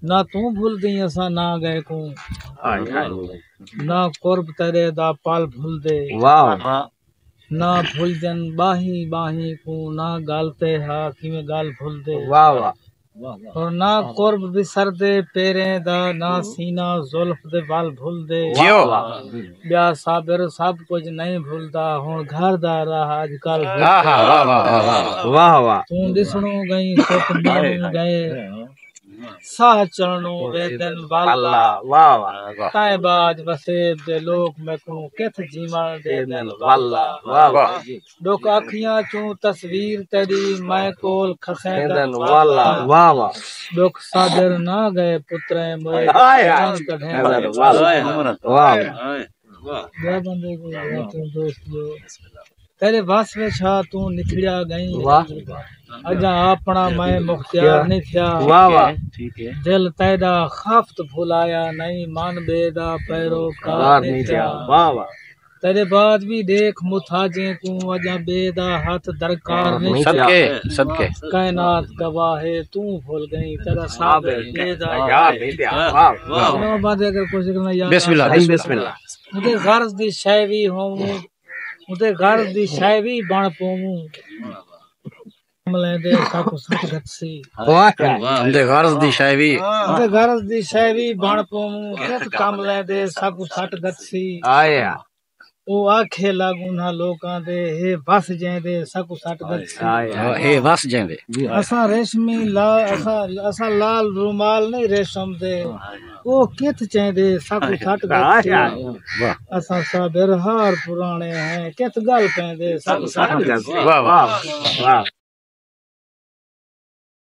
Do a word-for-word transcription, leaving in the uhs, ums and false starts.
نہ توں بھلدیں اساں نہ ڳئے کوں، نہ قرب تیݙے دا پل بھلدے۔ واہ۔ نہ بھلدن ٻاہیں ٻاہیں کوں، نہ ڳل تے ہا کیویں ڳل بھلدے۔ واہ واہ۔ اور نہ قرب وسردے پیریں دا، نہ سینہ زلف دے ول بھلدے۔ جیو۔ ٻیا صابر سب کجھ نئیں بھلدا، ہݨ گھر دا راہ اڄ کل بھلدے۔ آہا، واہ واہ، واہ واہ۔ واہ واہ۔ توں ݙسݨوں ڳئیں ست ماݨو ڳئے، ساہ چڑھݨوں ویندن ول۔ اللہ، واہ واہ۔ تائیں باج وسیب دے لوک میکوں کتھ جیوݨ ݙیندن ول۔ واہ واہ۔ ݙکھ اکھیاں چوں تصویر تیݙی میں کول کھسیندن ول۔ واہ واہ۔ ݙکھ صابر نہ ڳئے پتریں موئے ہائے ہائے۔ رنگ کڈھیندن ول۔ واہ واہ۔ ٻیا بندے کوں ٻیا توں دوست جو۔ تیݙے وس وچ ہا توں نکھڑیا ڳئیں۔ واہ۔ اڄاں اپݨا میں مختیار نہیں تھیا۔ واہ واہ۔ دل تیݙا خفت بھلایا نہیں، من ٻئے دا پیروکار نہیں تھیا۔ واہ واہ۔ تیݙے بعد وی ݙیکھ متھاجیں کوں، اڄاں ٻئے دا ہتھ درکار نہیں تھیا۔ صدقے، صدقے۔ کائنات گواہ ہے توں بھل ڳئیں، تیݙا صابر ٻئے دا یار نہیں تھیا۔ واہ واہ۔ نو بندے اگر کچھ کرنا یار۔ بسم اللہ، بسم اللہ۔ اتے غرض دی شے وی ہوووں، اتے غرض دی شے وی بݨ پوووں۔ کملیں دے ساکوں سٹ گھتسی۔ واہ۔ اتے غرض دی شے وی۔ اتے غرض دی شے وی بݨ پوووں، کت کملیں دے ساکوں سٹ گھتسی۔ آیا۔ او آکھے لڳ انہاں لوکاں دے، ہے وس جیندے ساکوں سٹ گھتسی۔ آیا۔ ہے وس جیندے۔ اساں ریشمی لا-، اساں، اساں لال رومال نہیں ریشم دے۔ او کتھ چیندے ساکوں سٹ گھتسی۔ واہ۔ اساں صابر ہار پراݨے ہیں، کتھ ڳل پیندے ساکوں سٹ گھتسی۔ واہ، واہ، واہ۔